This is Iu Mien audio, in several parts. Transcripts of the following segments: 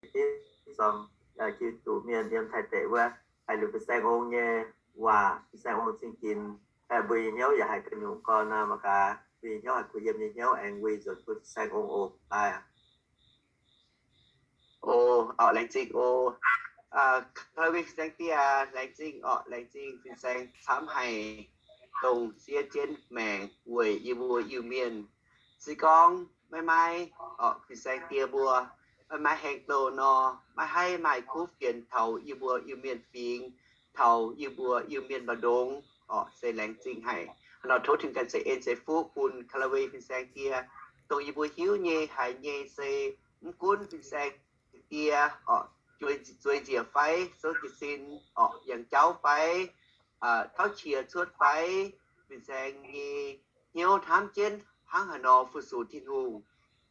div zorng Giduc mienh yiem Taiv deic wuov, haih lunc fin-saeng ong nyei waac, fin-saeng ong cing-ginx, mbuo nyei hnyouv yaac haih gu'nyungc gorn nor, mangc gaax mbuo nyei hnyouv haih kuh yiem nyei hnyouv aengx winh nzuonx bun fin-saeng ong oc. Daaih. O, orqc, laengz zingh oc. Koi winh fin-saeng dieh, laengz zingh orqc, laengz zingh fin-saeng camv haic, dongh siev jienv maengc weic yie mbuo Iu-Mienh. Se gorngv maiv maaih orqc fin-saeng dieh mbuo, maiv maaih heng douh nor, maiv haih maaih kuv fienx taux yie mbuo Iu-Mienh fingx, taux yie mbuo Iu-Mienh mbu'ndongx orqc, se laengz zingh haic. Hnangv nor tov Tin-Hungh ganh ceix en ceix fuqv bun Kalawe fin-saeng dieh, dongh yie mbuo hiuv nyei haiz nyei se mv gunv fin-saeng dieh orqc, zueiz njiec fai souv jiez sin orqc, yangh jauv fai tauv qiex cuotv fai, fin-saeng nyei hnyouv hnamv jienv hnangv haaix nor fu-sux Tin-Hungh,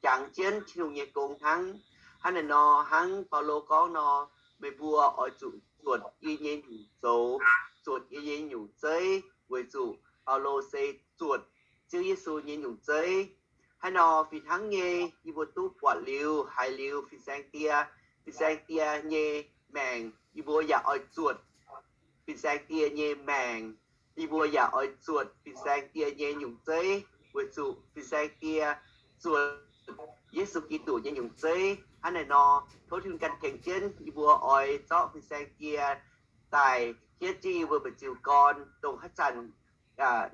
jangx jienv Tin-Hungh nyei gong hnangv. Hnangv naaiv nor, hnangv Baulo gorngv nor, meih mbuo oix zuqc zuotc yie nyei nyungc zoux, zuotc yie nyei nyungc zeiv, weic zuqc Baulo se zuotc Ziouv Yesu nyei nyungc zeiv. Haaix nor fih hnangv nyei, yie mbuo duqv buatc liuz, haiz liuz fin-saeng dieh, fin-saeng dieh nyei maengc, yie mbuo yaac oix zuotc fin-saeng dieh nyei maengc. Yie mbuo yaac oix zuotc fin-saeng dieh nyei nyungc zeiv, weic zuqc fin-saeng dieh zuotc Yesu Giduc nyei nyungc zeiv. Hnangv naaiv nor, tov Tin-Hungh ganh tengx jienv yie mbuo oix zorqv fin-saeng dieh daaih hietv jienv yie mbuo mba'ziux gorn, dongh haaix zanc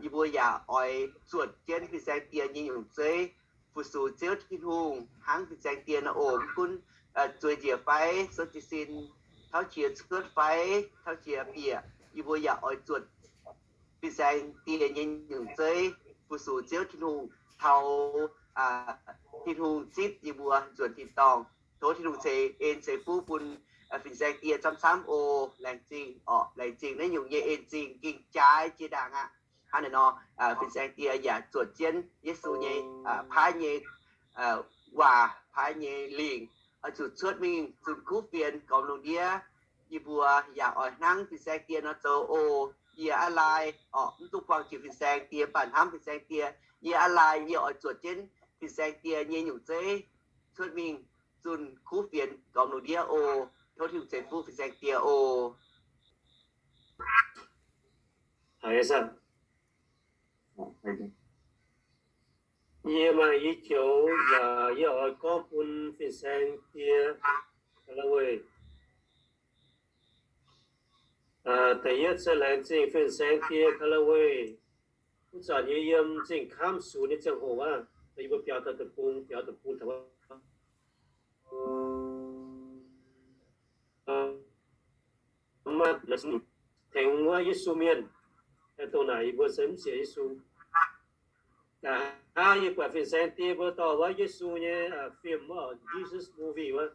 yie mbuo yaac oix zuotc jienv fin-saeng dieh nyei nyungc zeiv, fu-sux Ziouv Tin-Hungh hnangv fin-saeng dieh nor oc. Mv gunv zueiz njiec fai souv jiez sin, tauv qiex cuotv fai tauv qiex bieqc, yie mbuo yaac oix zuotc fin-saeng dieh nyei nyungc zeiv, fu-sux Ziouv Tin-Hungh taux Tin-Hungh zipv yie mbuo nzuonx tin-dorngh. Tov Tin-Hungh ceix en ceix fuqv bun fin-saeng dieh camv-camv oc. Laengz zingh orqc, laengz zingh naaiv nyungc nyei en-zingh ging jaaix jiex ndaangc aqv. Hnangv naaiv nor, fin-saeng dieh yaac zuotc jienv Yesu nyei paaiv nyei waac, paaiv nyei lingc, oix zuqc cuotv mingh zunh kuv fienx gormx lungh ndiev. Yie mbuo yaac oix hnangv fin-saeng dieh nor zoux oc. Yie aqv laai orqc, mv duqv buangh jiex fin-saeng dieh, mv baac hnamv fin-saeng dieh. Yie aqv laai, yie oix zuotc jienv fin-saeng dieh nyei nyungc zeiv cuotv mingh zunh kuv fienx gormx lungh ndiev oc. Tov Tin-Hungh ceix fuqv fin-saeng dieh oc. Yie maaih i joux waac yie oix gorngv bun fin-saeng dieh Kalawe. Da'yietv se laengz zingh fin-saeng dieh Kalawe. Wuov zanc yie yiem zingh kamv sunx nyei ziangh hoc aqv, yie mbuo biaux daaih deic-bung, biaux deic-bung taux tengx wuov Yesu mienh, dongh naaic yie mbuo se mv sienx Yesu. Nqa'haav yie buatc fin-saeng dieh mbuo dorh wuov Yesu nyei film, Jesus Movie wuov,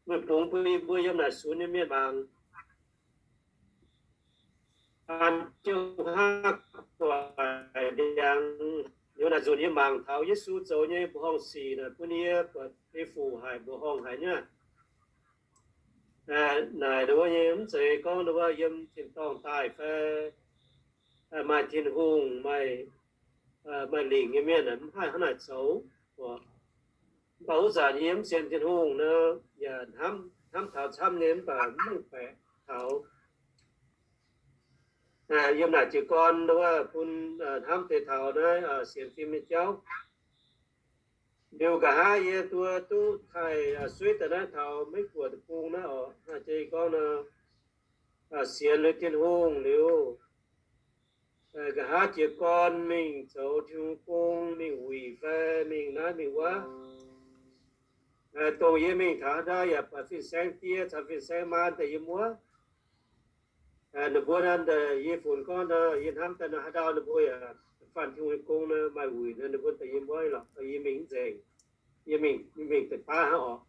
meih bungx bun yie mbuo yiem naaic sunx nyei mienh mangc. An jienv haav guaaic ndiangx, liuz naaic nzunc yie mangc taux Yesu zoux nyei mbuoqc horngh sic naaic bun yie buatc ei fuc haic, mbuoqc horngh haic nyei. Naaic ndongc wuov nyei mv zeiz gorngv ndongc wuov yiem tin-dorngh daaih fai maaih Tin-Hungh, maaih lingc nyei mienh mv haih hnangv naaic zoux. Mv baac wuov zanc yie mv sienx Tin-Hungh nor, yaac hnamv taux camv nyei mv baac mv mengh baeqc taux. Yiem naaic jiez gorn ndongc wuov bun hnamv deix taux naaiv sienx fim nyei jauv. Liuz nqa'haav yie duqv taaih suiv daaih naaiv taux Meiv Guoqv deic-bung naaiv oc, naaiv jiex gorngv nor, sienx liuz Tin-Hungh liuz, nqa'haav jiez gorn mingh zoux Tin-Hungh gong, mingh wuic fai mingh naaiv mingh wuov. Dongh yie mingh taux haaix ndau yaac buatc fin-saeng die caux fin-saeng maan daaih yiem wuov. Ninh mbuo naaiv, yie funx gorngv nor, yie hnamv daaih nor haaix ndau ninh mbuo yaac faanh Tin-Hungh nyei gong nor maaih wuic nor, ninh mbuo daaih yiem wuov lorqc, yie mingh mv nzengc. Yie mingh, mingh deix baav hnangv oc.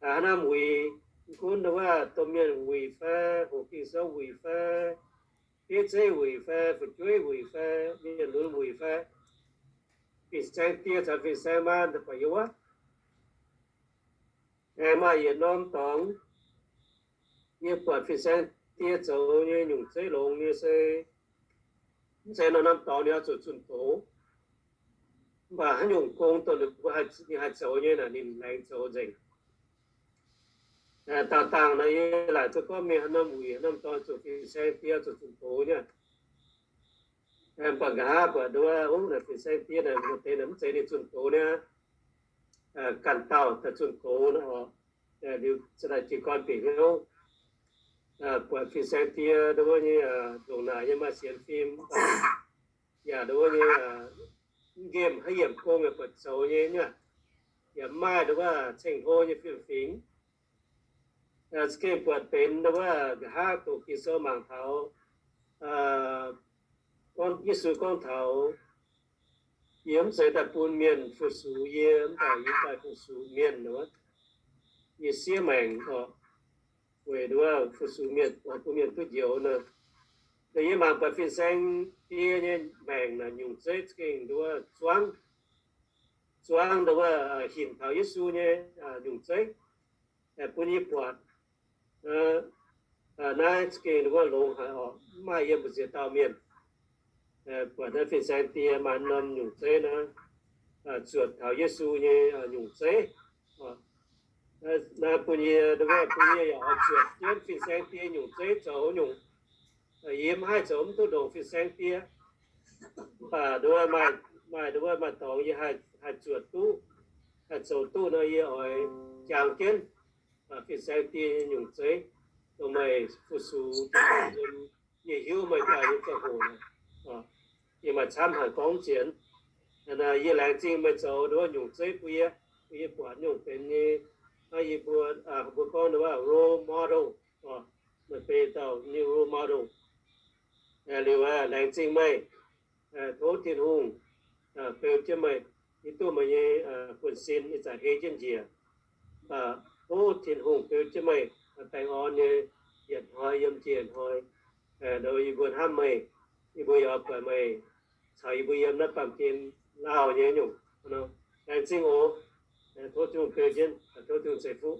Hnamv wuic, mv gunv wuov domh mienh wuic fai, hoqc Ging-Sou wuic fai, bieiv zeiv wuic fai, fu'jueiv wuic fai, mienh lunx wuic fai, fin-saeng die caux fin-saeng maan daaih buatc yiem wuov. Aengx maaih yietc norm dorngx, yie buatc fin-saeng die zoux nyei nyungc zeiv longx nyei se mv zeiz norm-norm dorngx ninh oix zuqc zunh doz. Mv baac haaix nyungc gong dongh ninh mbuo haih zoux nyei naaic ninh laengz zoux nzengc. Dauh dangh nor yie laaic duqv gorngv mingh haaix norm wuic haaix norm dorngx zuqc fin-saeng diev zuqc zunh doz nyei. Mv baac nqa'haav buatc nduov, o, naaiv fin-saeng diev naaic, maaih deix naaic mv zeiz ninh zunh doz niaa, ganh dauh daaih zunh doz nor oc. Liuz za'naaic jiez gorn bieqc hnyouv, buatc fin-saeng diev nduov nyei, ndongc naaic nyei maaih sienx fim, yaac nduov nyei, mv nqemh haaix yiemc gong yaac buatc zoux nyei nyei, yaac mv maaih nduov ceng-hlo nyei fiem-fingx. Za'gengh buatc benx nduov nqa'haav doqc Ging-Sou mangc taux, gorngv Yesu gorngv taux, yie mv zeiz daaih bun mienh fu-sux yie, mv baac yie daaih fu-sux mienh nor, yie siev maengc oc, weic nduov fu-sux mienh, oix bun mienh duqv njoux nor. Yie mangc buatc fin-saeng diev nyei maengc naaic nyungc zeiv za'gengh nduov zuangv, zuangv nduov hinc taux Yesu nyei nyungc zeiv, bun yie buatc. Naaiv za'gengh nduov longx haic oc, mv maaih yiem mbu'ziex dauh mienh buatc naaiv fin-saeng diev maaih norm nyungc zeiv naaiv zuotc taux Yesu nyei nyungc zeiv. Naaiv bun yie, nduov bun yie yaac oix zuotc jienv fin-saeng diev nyungc zeiv zoux nyungc. Yie mv haih zoux mv duqv ndongc fin-saeng diev. Mv baac nduov maaih, maaih nduov maaih dorngx yie haih zuotc duqv, haih zoux duqv nor, yie oix jangx jienv fin-saeng diev nyei nyungc zeiv, dongh meih fu-sux, yie hiuv meih daaih nyei ziangh hoc, yie maaih camv haic gorngv mv zienx. Yie laengz zingh meih zoux nduov nyungc zeiv bun yie, bun yie buatc nyungc benx nyei, yie mbuo, mbuo gorngv nduov role model, meih benx dauh nyei role model. Liuz laengz zingh meih, tov Tin-Hungh beu jienv meih. Yie duqv meih nyei buonv-sin ih zanc hei jienv njiec. Tov Tin-Hungh beu jienv meih baengh orn nyei yietc hnoi yiem njiec hnoi. Nduov yie mbuo hnamv meih, yie mbuo yaac buatc meih caux yie mbuo yiem naaiv baamh gen lauh nyei nyungc. Laengz zingh oc. Tov Tin-Hungh beu jienv, tov Tin-Hungh ceix fuqv.